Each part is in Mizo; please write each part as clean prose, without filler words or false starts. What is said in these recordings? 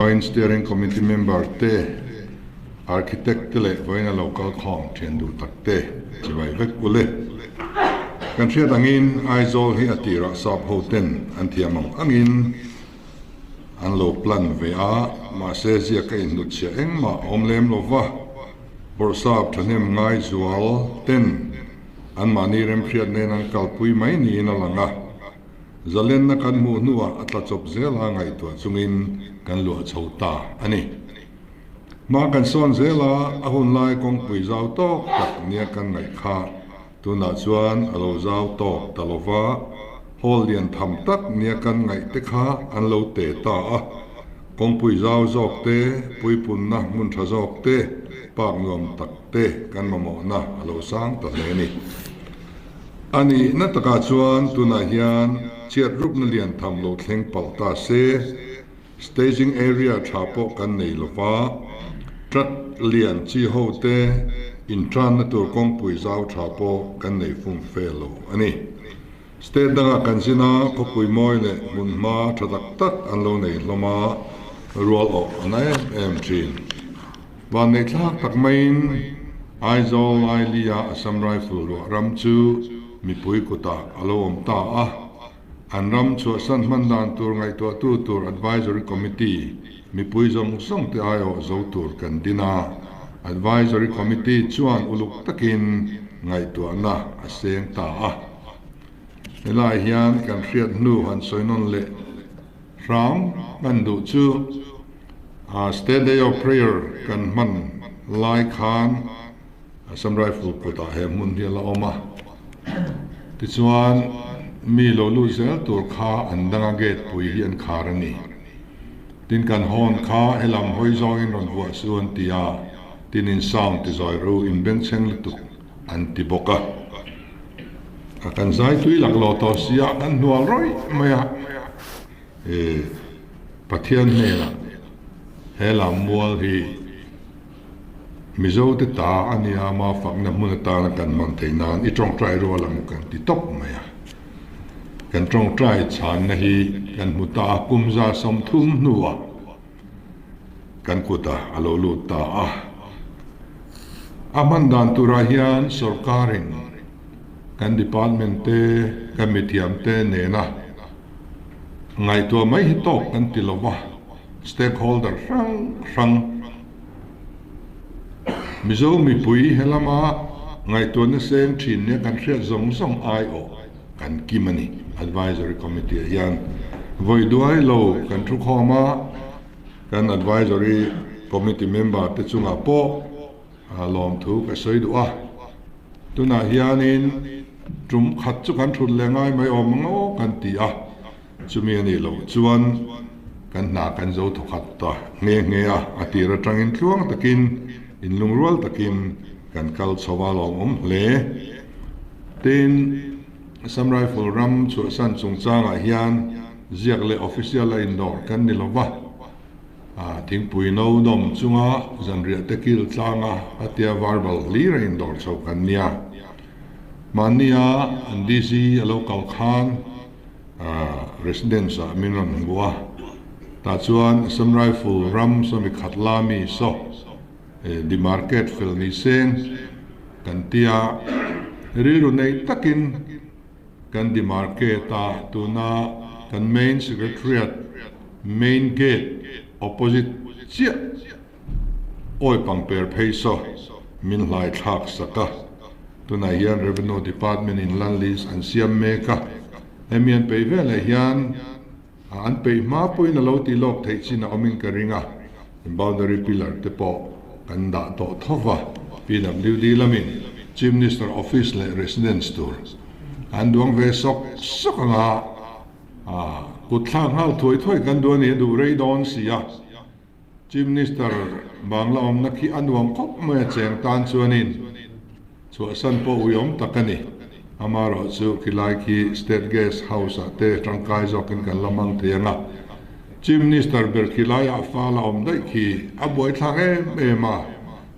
Joint Steering Committee member te, Architect te leh vawiina lo kal khawm thian duh tak te chibai vek u le. Kan hriat angin Aizawl hi a tirah sap ho ten an thiam ang angin an lo plan ve a, mahse ziak a inhnutchhiah engmah a awm lem lo va, bawrhsap thahnem ngai zual ten anmahni remhriat nen an kalpui mai niin a lang a. Zalenna kan hmuh hnuah a tla chawp zel a ngaihtuah chungin kan luah chho ta a ni. Hma kan sawn zel a, a hun lai kawngpui zau tawk tak nia kan ngaih kha tunah chuan a lo zau tawk ta lo va, hall lian tham tak nia kan ngaih te kha an lo te ta a, kawngpui zau zawk te, puipunna hmun tha zawk te, park nuam tak te kan mamawhna a lo sang ta hle a ni. A nihna takah chuan tunah hian chhiat rupna lian tham lo thleng palh ta se, staging area tha pawh kan nei lo va, truck lian chi ho te intranna tur kawngpui zau tha pawh kan nei fum fe lo a ni. State dangah kan zin a, khawpui mawi leh hmunhma tha tak tak an lo nei hlawm a, rual awh a na em em thin. Vanneihthlak tak maiin Aizawl Laili-a Assam Rifle ruah ram chu mipui kutah a lo awm ta a, an ram chhuahsan hman dan tur ngaihtuahtu tur Advisory Committee mipui zawng zawng te aiawh zo tur kan din a, Advisory Committee chuan uluk takin ngaihtuahna a seng ta a. Helai hian kan hriat hnu han sawi nawn leh hram kan duh chu. State Day of Prayer kan hman lai khan Assam Rifle kutah he hmun hi a la awm a. Tichuan mi lo lut zel tur kha an danga gate pui hi an khar a ni. Tin kan hawn kha helam hawi zawngin rawn vuah su an ti a, tin in sound ti zawi ru in bengchheng lutuk an ti bawk a. A kan zai tui laklawh tawh si a, kan hnual rawih mai a. E Pathian hnenah he lam mual hi Mizo te ta a nia ma fakna hmun atana kan hman theih nan i tawngtai rual ang kan ti tawp mai a. Kan tawngtai chhanna hi kan hmu ta a, kum 130 hnuah kan kutah a lo lut ta a. A hman dan turah hian sorkarin kan department te, kan mithiam te nena Ngaihtuah mai hi tawk kan ti lo va, stakeholder hrang hrang, Mizo mipui he lama ngaihtuahna seng thin nia kan hriat zawng zawng aiawh kan kim a ni. Advisory Committee ah hian vawi duai lo kan thu khawm a, kan Advisory Committee member te chungah pawh lawmthu ka sawi duh a. Tunah hianin tum khat chu kan thut leh ngai mai awm ang aw kan ti a, chumi a nih loh chuan kan hna kan zo thawkhat ta nghe nghe a, a tir atangin tluang takin inlungrual takin kan kal chho a lawmawm hle. Tin, Assam Rifle ram chhuahsan chungchangah hian ziak leh official a indawr kan ni lova, Thingpui no dawm chunga zanriah te kil tlanga a tia verbal hlir a indawr chho kan nia. Mahnia an DC a lo kal khan residence ah min rawn hmu a, tah chuan Assam Rifle ram sawmi khat la mi saw demarcate fel ni seng kan tia rilru nei takin kan demarcate a, tuna kan main secretariat main gate opposite chiah awi pangper phei saw min hlai thlak sak a, tunah hian revenue department in land lease an siam mek a, hemi an peih veleh hian an peih hma pawhin a lo tih lawk theih chin a awmin ka ring a, boundary pillar te pawh kan dah tawh tho va, PWD lamin Chief Minister office leh residence tur an duang ve sawk sawk ang a. A kut thlak nghal thuai thuai kan duh a ni, a duh rei dawn si a. Chief Minister Bangla awmna khi a nuam khawp mai a cheng tan chuanin chhuahsan pawh uiawm tak a ni. Amaherawhchu khilai khi State Guest House ah te tangkai zawkin kan la hmang thei ang a. Chief Minister ber khilaiah fal a awm daih khi a buaithlak em em a,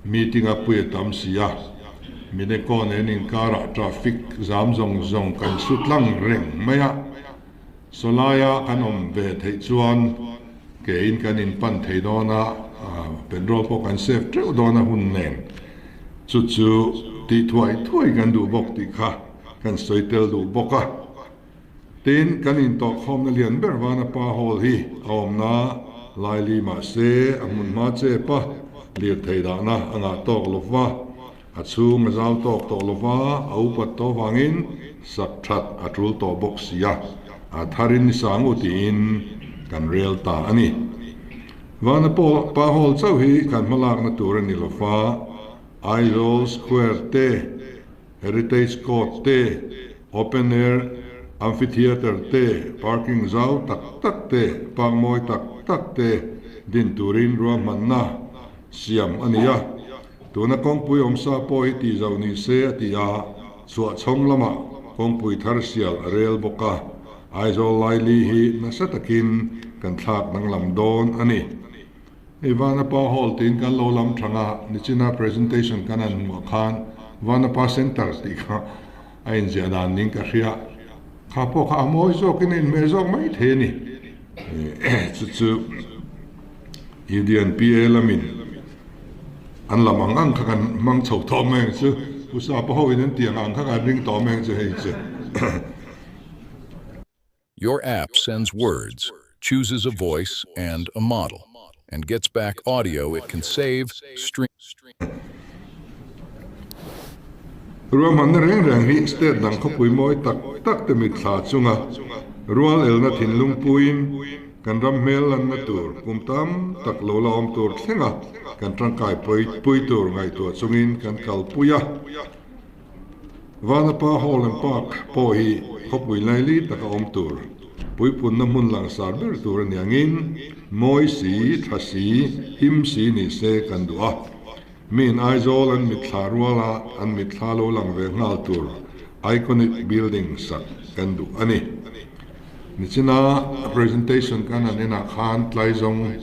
meeting a pui a tam si a. Minekaw nen inkarah traffic zam zawng zawng kan su tlang reng mai a, sawlaia kan awm ve theih chuan Ke in kan in pan thei dawn a, petrol pawh kan save teuh dawn a hun nen. Chu chu tih thuai thuai kan duh bawk tih kha kan sawi tel duh bawk a. Tin, kan intawhkhawmna lian ber Vanapa Hall hi a awmna laili mahse a hmun hma chep a, lirthei dahna a ngah tawk lo va, a chhung a zau tawk tawh lo va, a upat tawh vangin sak that a tul tawh bawk si a, a tharin ni sang u tiin kan rel ta a ni. Vanapa Hall chauh hi kan hmalakna tur a ni lo va, Aizawl Square te, Heritage Court te, Open Air Amphitheatre te, parking zau tak tak te, park mawi tak tak te din turin ruahmanna siam a ni a. Tuna kawngpui awmsa pawh hi tih zauh ni se a ti a, chhuahchhawng lamah kawngpui thar sial a rel bawk a, Aizawl laili hi nasa takin kan thlak danglam dawn a ni. Hei Vanapa Hall tiin kan lo lam thang a, nichina presentation kan han hmuh ah khan Vanapa Centre tih kha a inziah dan ning ka hria. Kha pawh kha a mawi zawkin a inhmeh zawk mai thei a ni. Chu chu UDNPA lamin an lam ang ang kha kan hmang chho tawh mai ang chu. Pu Sapa ho in an tih ang ang kha kan ring tawh mai ang chu hei chu. Your app sends words, chooses a voice and a model, and gets back audio it can save, stream. Ruahmanna reng reng hi state dang khawpui mawi tak tak te mitthla chunga rual elna thinlung puiin kan ram hmel lanna tur kum tam tak lo la awm tur thlenga kan tangkai pui tur ngaihtuah chungin kan kalpui a. Vanapa Hall and Park pawh hi khawpui laili taka awm tur, puipunna hmun langsar ber tur a ni angin mawi si, tha si, him si ni se kan duh a. Miin Aizawl an mitthla ruala an mitthla lo lang ve nghal tur iconic building sak kan duh a ni. Nichina presentation kan han enah khan tlaizawng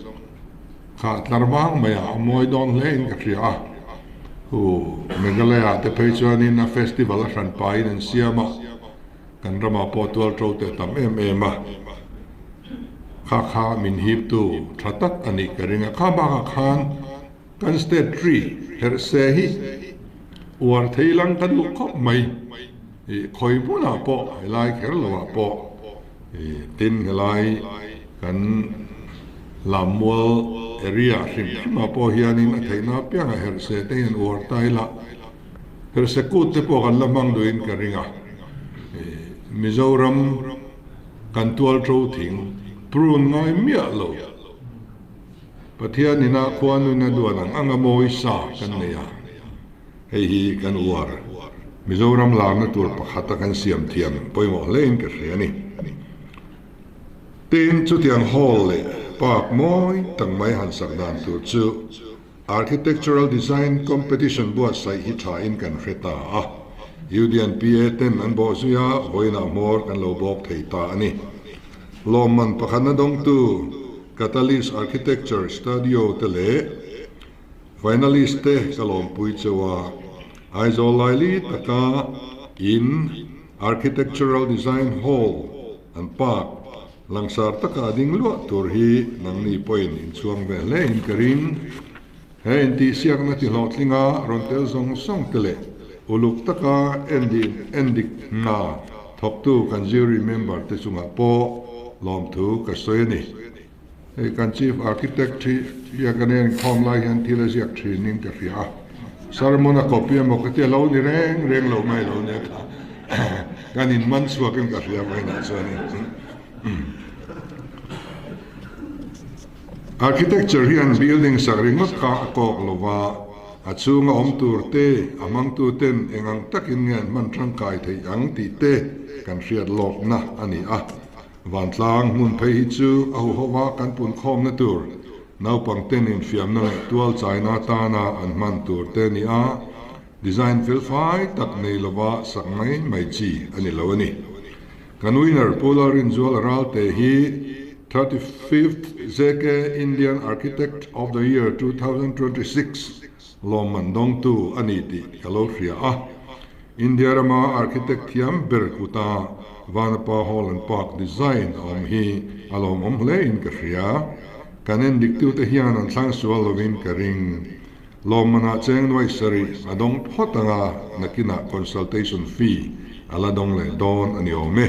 Kha tlar vang mai a, a mawi dawn hle in ka hria a. Hu, Meghalaya te phei chuanin a festival a hran pahin an siam a, kan ramah pawh tual to te tam em em a. Kha kha min hiptu tha tak a nih ka ring a. Kha bakah khan kan state tree herh se hi uar thei lang ka duh khawp mai. Ih, khawi hmunah pawh, helai kher loah pawh. Tin, helai kan Lammual area hrim hrimah pawh hianin a theihna apiangah herhse te hian uar ta ila, herhse kut te pawh kan la hmang duhin ka ring a. Mizoram kan tual to thing prune ngai miah lo. Pathian ina khuanuin a duan ang anga mawi sa kan nei a. Hei hi kan uar Mizoram larna tur pakhata kan siam thiam pawimawh hlein ka hria a ni. Tin, chutiang hall leh park mawi tak mai han sak dan tur chu Architectural Design Competition buatsaih hi thain kan hre ta a. UDNPA ten an bawh zui a, vawiinah hmawr kan lo bawk thei ta a ni. Lawmman pakhatna dawngtu Catalyst Architecture Studio te leh Finalist te ka lawmpui cheu a, Aizawl laili taka in Architectural Design Hall an park langsar taka a ding luah tur hi nangni pawhin inchhuang ve hle in ka ring. He intihsiakna ti hlawhtlinga rawn tel zawng zawng te leh uluk taka endik hna thawktu kan jury member te chungah pawh lawmthu ka sawi a ni. Hei kan Chief Architect hi hian kan inkhawm lai hian thil a ziak thin in ka hria a, sermon a copy emaw ka ti a lo ni reng reng lo mai lo nia kha kan in man chhuak in ka hria vawiinah chuanin. Architecture hian building sak ringawt kha a kawk lo va, a chhunga awm tur te, a hmangtu ten eng ang takin nge an hman tangkai theih ang tih te kan hriat lawkna a ni a. Vantlang hmun phei hi chu a huhova kan punkhawmna tur, naupangten infiamna leh tual chaina atana an hman tur te a ni a, design felfai tak nei lova sak mai mai chi a ni lo a ni. Kan winner Pu Lalrinzuala Ralte hi 35th ZK Indian Architect of the Year 2026 lawmman dawngtu a ni tih ka lo hria a. India rama architect thiam ber kuta Vanapa Hall and Park design a awm hi a lawmawm hle in ka hria. Kan en diktute hian an thlang sual lovin ka ring. Lawmmanah cheng nuaih sarih a dawng phawt anga nakinah consultation fee a la dawng leh dawn a ni awm e.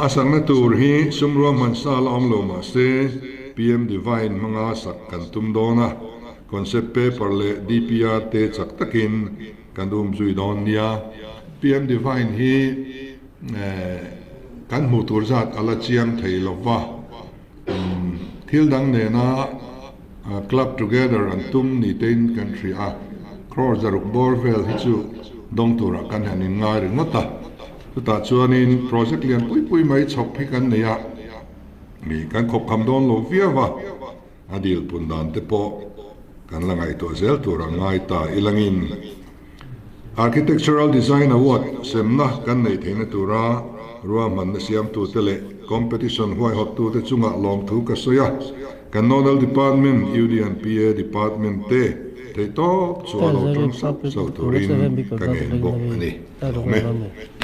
A sakna tur hi sum ruahman sa la awm lo mah se PM Divine hmanga sak kan tum dawn a, concept paper leh DPR te chak takin kan um zui dawn nia. PM Divine hi kan hmuh tur zat a la chiang thei lo va, thil dang nena club together an tum ni tein kan hria a, crore zaruk bawr vel hi chu dawng turah kan han inngai ringawt a, chutah chuanin project lian pui pui mai chhawp hi kan nei a, kan khawpkham dawn lo viau a. A dil pun dan te pawh kan la ngaihtuah zel tur ang ngai ta ilangin Architectural Design Award semna kan neih theihna tura ruahmanna siamtute leh competition huaihawttute chungah lawmthu ka sawi a, kan Nodal Department, UD and PA Department te theihtawp chu a lo tang sauh sauh turin ka ngen bawk a ni. Lawm e.